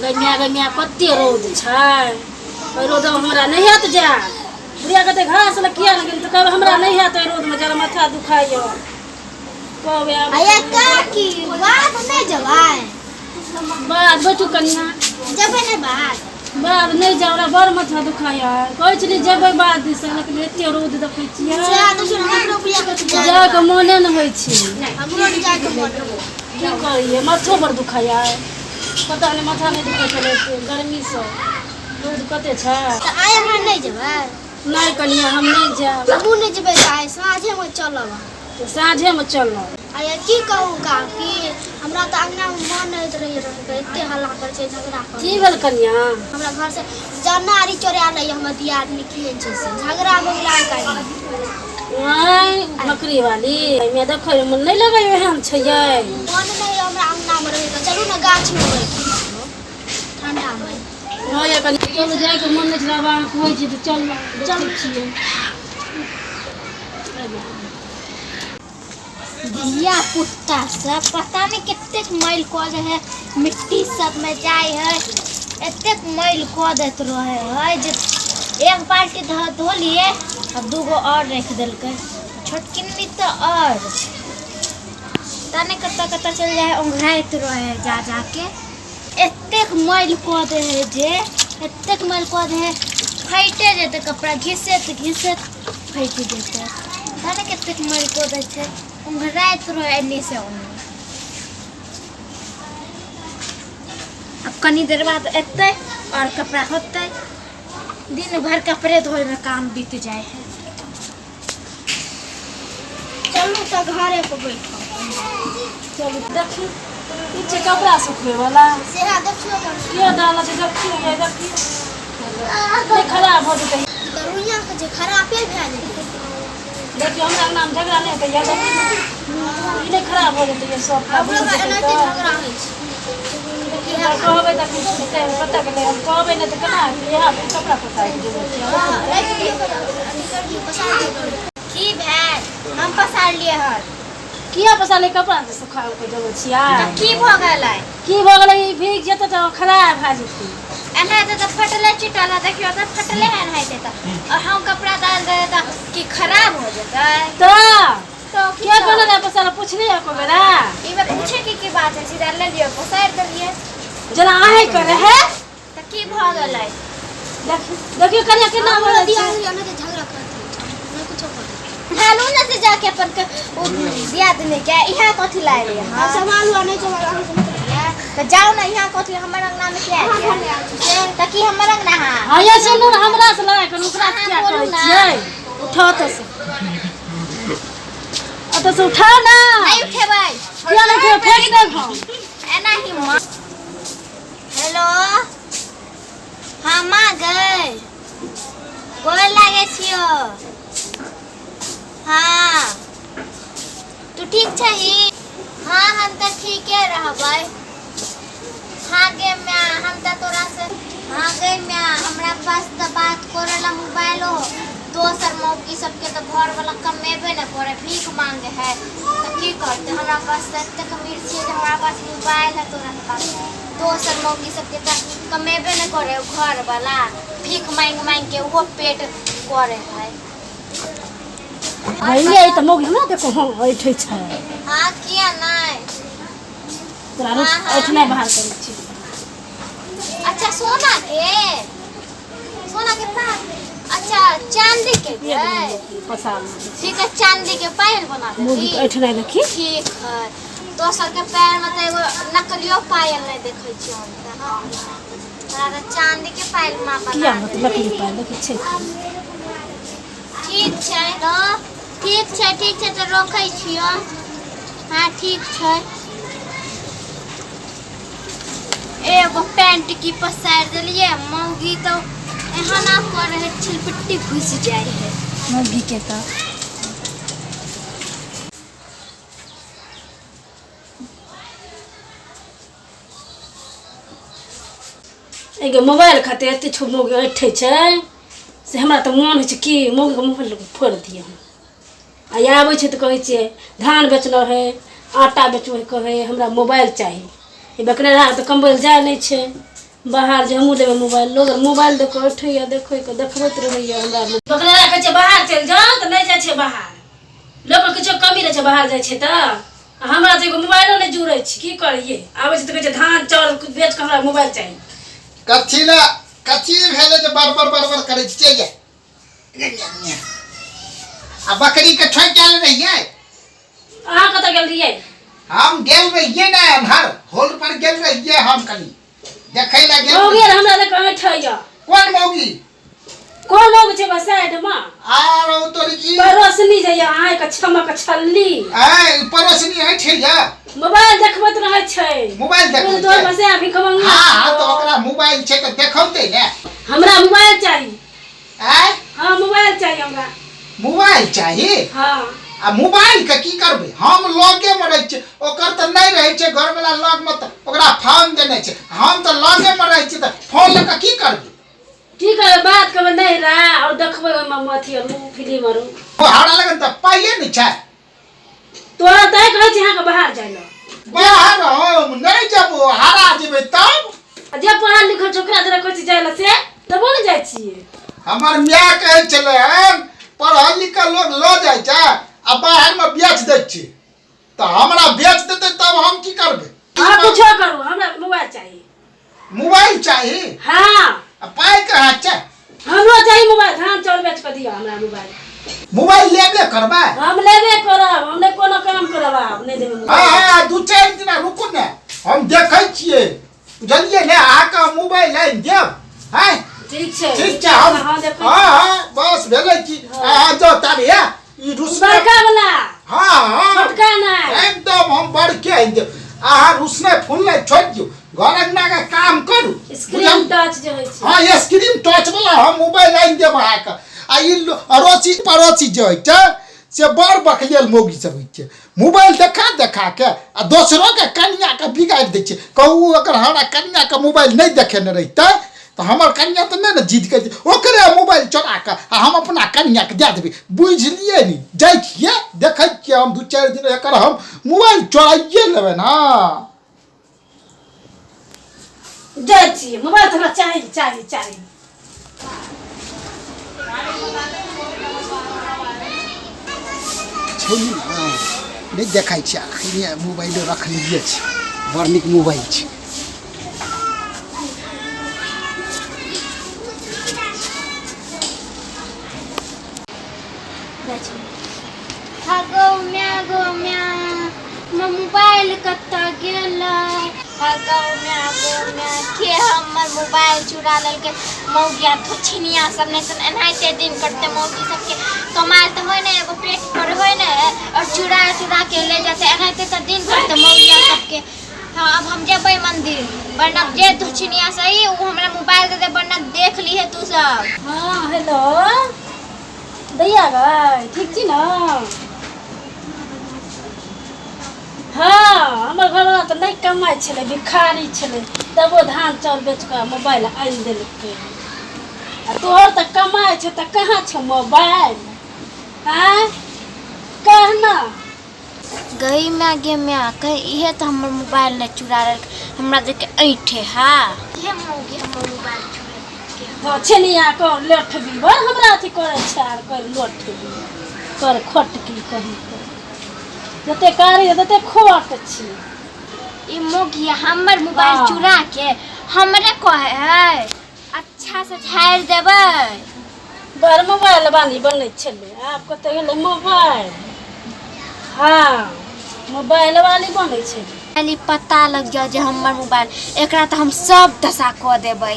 गै माय, गै माय, कते रौद छै। ओहि रौदमे हमरा नहि हैत जायल। बुढ़िया कहतै घास लए किया नहि गेली, तऽ कहबै हमरा नहि हैत एहि रौदमे जायल, माथा दुखाइए। कहबै आब। अरे काकी, बाध नहि जेबै? बाध बैठू कनिया। जेबै नहि बाध? बाध नहि जाउ, हमरा बड़ माथा दुखाइए। कहै छलियै जेबै बाध दिस, लेकिन एते रौद देखै छियै, सएह देखियौ ने, हमरो बुढ़िया कहै छै जायके मोने नहि होइ छै। हमरो नहि जायके मोन होइए। की करियै, माथो बड़ दुखाइए। पता नहि माथा नहि दुखाइ छलै एते गर्मीसँ, रौद कते छै। तऽ आइ अहाँ नहि जेबै? नहि कनिया, हम नहि जायब। हमहूँ नहि जेबै, तऽ आइ साँझेमे चलब अहाँ। तऽ साँझेमे चलब। अरे की कहू काकी, हमरा तऽ अङ्गनामे मन नहि होइत रहैए रहैके, एते हल्ला करै छै, झगड़ा करै। की भेल कनिया? हमरा घरसँ जनारी चोरा लैए हमर दियादनी, केहन छै से झगड़ा भऽ गेलै आइ काल्हि। आँय बकरी वाली, एहिमे देखै मे नहि लगै एहन छै यै। मन नहि हमरा अङ्गनामे रहैके, चलू ने गाछमे बैठू ठण्डामे। हँ यै कनि चलू, जाइके मन नहि छलै, आब अहाँ कहै छी तऽ चल चल छियै। धिया पुता सब पता नहि कतेक मैल कऽ दै है, मिट्टी सबमे जाइ है, एतेक मैल कऽ दैत रहै है जे एक बाल्टी धो धोलियै आ दूगो आओर राखि देलकै। छोटकिनमी तऽ आओर पता नहि कतऽ कतऽ चलि जाइ है, ओंघराइत रहै है जा जाके। एतेक मैल कऽ दै है जे एतेक मैल कऽ दै है, फाइटे जेतै कपड़ा, घिसैत घिसैत फाटि जेतै। पता नहि कतेक मैल कऽ दै छै, ओंघराइत रहै एन्ने से ओन्ने। आब कनी देर बाद एतै आओर कपड़ा होतै। दिन भरि कपड़े धोइमे काम बीत जाइ है। चलू तऽ घरे पर बैठब। चलू देखी, ई छै कपड़ा सुखबै वाला। सेहा देखियौ कनि। के डालल छै देखियौ यै, देखियौ नहि खराब भऽ जेतै। ई तऽ रुइयाँ के छै, खरापे भए जेतै। देखियौ, हमरा अंगनामे झगड़ा नहि हेतै यै। देखियौ, ई नहि खराब भऽ जेतै यै? सब हमरो घर एनाहिते झगड़ा होइ छै। कहबै तऽ सुनतै, कतऽ गेलै? हम कहबै नहि तऽ केना हेतै? इएह कपड़ा पसारि देबै छियै। हँ, राखि दियौ कनि, अथी करि दियौ, पसारि दियौ कनि। की भेल? हम पसारलियै हन। किया पसारलियै? कपड़ा सुखा कऽ देबै छियै। तऽ की भऽ गेलै? की भऽ गेलै? ई भीग जेतै तऽ खराब भए जेतै। एनाहिते तऽ फटले चिटल है, देखियौ तऽ फटले है एनाहिते तऽ, और हम कपड़ा डाल देबै तऽ की खराब हो जेतै? तऽ तऽ की के कहने रहै पसार? पुछली एको बेरा? ई में पूछे के की बात है? सीधा ले लियौ, पसारि देलियै। जेना अहीं करे है। तऽ की भऽ गेलै? देखियौ देखियौ कनिया केना हमरो बोलै छै। दियादनी एनाहिते झगड़ा करैत रहै छै, नहि कुछो करै। सम्हालू ने से जाके अपन के ओ दियादनी के, इहाँ कथी लायल आब अहाँ? सम्हालू आ नहि सम्हालू, अहाँके मतलब यऽ? तऽ जाउ ने, इहाँ कथी हमर अंगना में किया अहाँ एलियै? घरमे आयल छी से? तऽ की हमर अंगना है? हँ यै सुनू ने, हमरा से लड़ाइ करू, ओकरा से अहाँ किया बोलू करै ने। छियै? उठाउ तऽ से, ओतऽ से उठाउ ने। नहि उठेबै। किया नहि उठेबै? फेंक देब हम। एना ही माँ। हेलो, हाँ माँ गई, गोर लागै छियो। हाँ, तू ठीक छही? हाँ, हम तऽ ठीके रहबै। हाँ गे माय, हम तऽ तोरा से, हाँ गे माय, हमरा पास तऽ बात करे ला मोबाइलो, दोसर मौगी सबके तऽ घर वाला कमेबे नहि करे, भीख मांगे है तऽ की करते? हमरा पास तऽ एतेक अमीर छियै जे हमरा पास मोबाइल है तोरा से बात। दोसर मौगी सबके तऽ कमेबे नहि करे घर वाला, भीख मांगि मांगि के ओहो पेट करे है। भैया, ई तऽ मौगी हमरा देखो, हँ, ऐठै छै। हाँ, किया नहि? तोरा रुक, ऐठनाइ बाहर करै छी। अच्छा, सोना के, सोना के पायल? अच्छा, चांदी के गै? पसार। ठीक है, चांदी के पायल बना मौगी देती। के ऐठनाइ देखी। ठीक है, दोसर के पैर में तऽ एगो नकलियो पायल नहि देखै छियै हम तऽ। हँ, तोरा तऽ चांदी के पायल माँ किया बना मतलब देती। नकली पायल देखै छै की? ठीक छै तऽ, ठीक छै, ठीक छै तऽ रखै छियौ। हँ, ठीक छै। एगो पैंट की पसारि देलियै, मौगी तऽ एहन आब करे है, छिलपिट्टी घुसि जाइ है मौगी के तऽ। एगो मोबाइल खातिर एते छो मौगी ऐठै छै से हमरा तऽ मोन होइ छै कि मौगीके मोबाइल फोड़ि दियै हम। आ आबै छै तऽ कहै छियै धान बेचना है, आटा बेचबै है, कहै हमरा मोबाइल चाही। ई बेकने रहा तऽ कमबै लए जाइ नहि छै। बाहर जे हमहूँ लेबै मोबाइल। लोग मोबाइल देखो उठैया देखै के देखबैत रहैया हमरा। बकरा कहै छै बाहर चलि जाउ तऽ नहि जाइ छै बाहर। लोकके किछो कमी रहै छै बाहर जाइ छै तऽ? आ हमरा तऽ एगो मोबाइलो नहि जुड़ै छै, की करियै? आबै छै तऽ कहै छै धान चाउर बेच कऽ हमरा मोबाइल चाही। कथी लए कथी भेलै जे बड़बड़ बड़बड़ करै छी? चलि जा, आ बकरीके ठोकि आयल रहियै। अहाँ कतऽ गेल रहियै? हम गेल रहियै ने एम्हर होल पर गेल रहियै, हम कनी देखै लए गेल। मौगी आर हमरा लग ऐठैया। कोन मौगी? कोन मौगी छै बस साइड मे? आर ओ तोरी की पड़ोसनी जइया आँखि छमक छल्ली। ऐ पड़ोसनी ऐठैया? मोबाइल देखबैत रहै छै। मोबाइल देखबै तोर छै? बसे अभी खमंगा। हाँ हाँ, तऽ ओकरा मोबाइल छै तऽ देखौतै ने। हमरा मोबाइल चाही। आँय? हाँ, मोबाइल चाही हमरा। मोबाइल चाही? हाँ। आ मोबाइल के की करबै? हम लगे मे रहै छियै, ओकर तऽ नहि रहै छै घरवला लगमे, तऽ ओकरा फोन देने छै। हम तऽ लगे मे रहै छियै, तऽ फोन लऽ कऽ की करबै? की करबै? बात करबै नहि रा और देखबै ओहिमे अथी आर फिल्म आर। ओ हमरा लगन तऽ पाइए नहि छै। तोरा तैं कहै छी अहाँके बाहर जाइ लए। बाहर हम नहि जेबो, हरा जेबै तब। आ जे पढ़ल लिखल छोकरा जरा कहै छी जाइ लए से तबो ने जाइ छियै। हमर माय कहै छलै हन, पढ़ल लिखल लोग लऽ जाइ छै आ बाहरमे बेच दै छै, तऽ हमरा बेच देतै तब हम की करबै? अहाँ कुछो करू, हमरा मोबाइल चाही। मोबाइल चाही? हाँ। आ पाइ कहाँ छै? हमरो चाही मोबाइल, धान चाउर बेच कऽ दिअ हमरा मोबाइल। मोबाइल लेबे करबै? हम लेबे करब, हम नहि कोनो काम करब आब, नहि देबै हाँ मोबाइल। हाँ, 2-4 दिना रुकू ने, हम देखै छियै, बुझलियै ने? अहाँके हम मोबाइल आनि देब। हैं, ठीक छै। ठीक छै, हम हाँ, देखै। हाँ हाँ, बस भेलै की। अहाँ जाउ ताबे, हे ई रुसना बड़का वाला। हाँ हाँ। छोटका नहि। एकदम हम बड़के आनि देब। अहाँ रुसने फुलने छोड़ि दियौ, घर अंगना के काम करू। स्क्रीन टच जे होइ छै। हाँ, स्क्रीन टच वाला हम मोबाइल आनि देब अहाँके। आ ई अड़ोसी पड़ोसी जे होइ छै से बड़ बकलेल मौगी सब होइ छै, मोबाइल देखा देखा के आ दोसरोके कनियाके बिगाड़ि दै छै। कहू, अगर हमरा कनियाके मोबाइल नहि देखेने रहितै तऽ हमर कनिया तऽ नहि ने जिद करितै, ओकरे मोबाइल चोरा कऽ आ हम अपना कनियाके दए देबै, बुझलियै ने? जाइ छियै, देखै छियै, हम 2-4 दिन एकर हम मोबाइल चोराइए लेबै ने। जाइ छियै, मोबाइल तऽ हमरा चाही चाही चाही। छै ने, नहि देखै छै। अखने मोबाइलो रखलिए छै, बड़ नीक मोबाइल छै। हा गौ म्या, गौ म्या, हमर मोबाइल कतऽ गेलै? हा गौ म्या, गौ म्या, के हमर मोबाइल चुरा लेलकै? मौगिया धोछिनिया सब नहि तऽ एनाहिते दिन कटतै। मौगी सबके कमाइ तऽ होइ नहि, एगो पेट पर होइ नहि, आओर चुरा चुरा के ले जेतै। एनाहिते तऽ दिन कटतै मौगिया सबके। हाँ, अब हम जेबै मंदिर, वरना जे धोछिनिया सही ओ हमरा मोबाइल दे दे, वरना देख लीहे तू सब। हाँ हेलो दैया गै, ठीक छी ने? हाँ, हमर घरवला तऽ नहि कमाइ छलै, भिखारी छलै, तबो धान चाउर बेच कऽ मोबाइल आनि देलकै। आ तोहर तऽ कमाइ छौ तऽ कहाँ छौ मोबाइल? आँय, कह ने। गई माय गे माय, कहीं इहे तऽ हमर मोबाइल नहि चुरा लेलकै, हमरा देख के ऐंठे। हा, इहे मौगी हमर मोबाइल चुरेलकै। हँ, छेनिया कर लोठबी बड़ हमरा अथी करै छै, आर कर लोठबी कर खोटकी कही कर, जते कारी तते खोट छी। ई मौगी हमर मोबाइल हाँ। चुरा के हमरे कहे है, अच्छा से झाड़ि देबै। बड़ मोबाइल वाली बनै छलै, आब कतऽ गेलै मोबाइल? हाँ, मोबाइल वाली बनै छलै। खाली पता लग जाओ जे हमर मोबाइल, एकरा तऽ हम सब दशा कऽ देबै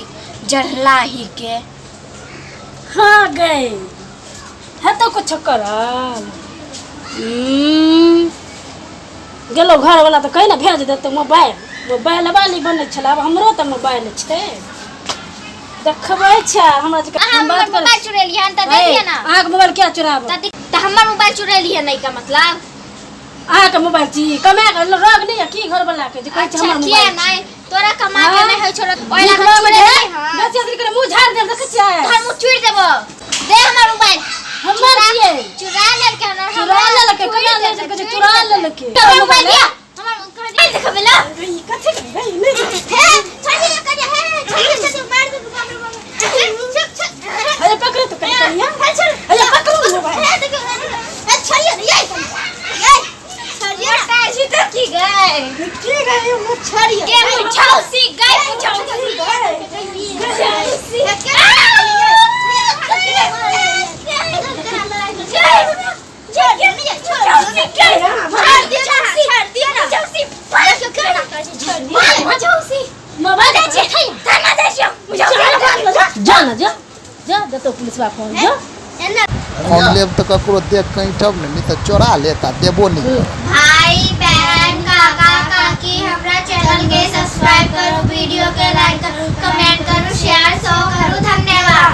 जरला ही के। हाँ गई हेतौ कुछो करल। गेलौ घरवला तऽ कहि ने भेज देतौ मोबाइल। मोबाइल वाली बनै छलै, आब हमरो तऽ मोबाइल छै, देखबै छै हमरा जे अहाँ हम हमर बात करै। मोबाइल चुरेलियै हन तऽ दे दिअ ने। अहाँके मोबाइल किया चुराबो? तऽ हमर मोबाइल चुरेलियै नहि का मतलब? अहाँके मोबाइल छी कमा के रोग नहि यऽ की घरवला के जे कहै छै अच्छा हमर किया मोबाइल? नहि, तोरा कमा के हाँ? नहि होइ छौ, ओहि भीख लए मांगबै चुरेलियै छै? हन। बेसी आदमी के मुँह झाड़ि देल देखै छियै। तोहर मुँह चुरि देबो, दे हमर मोबाइल। हमर छियै। चुरा लेलकै हन और चुरा हमरा लेलकै, चुरि केना देबै, लेलकै? चुरि चुरा देबै। लेलकै। हमर मोबाइल दिअ, हमर मोबाइल देखबै ला। कथी गई? नहि। हे छोड़ि दिअ, करिया, हे छोड़ि। के मुछौसी गई मुछौसी। मोबाइल जा ना जा जा देतो पुलिसवा फोन जा। फोन लेब तऽ ककरो देख कऽ ऐंठब ने, नहि तऽ चोरा लेत आ देबो नहि करत। भाई बहन काका काकी हमरा चैनल के सब्सक्राइब करू, वीडियो के लाइक करू, कमेंट करू, शेयर सो करू। धन्यवाद।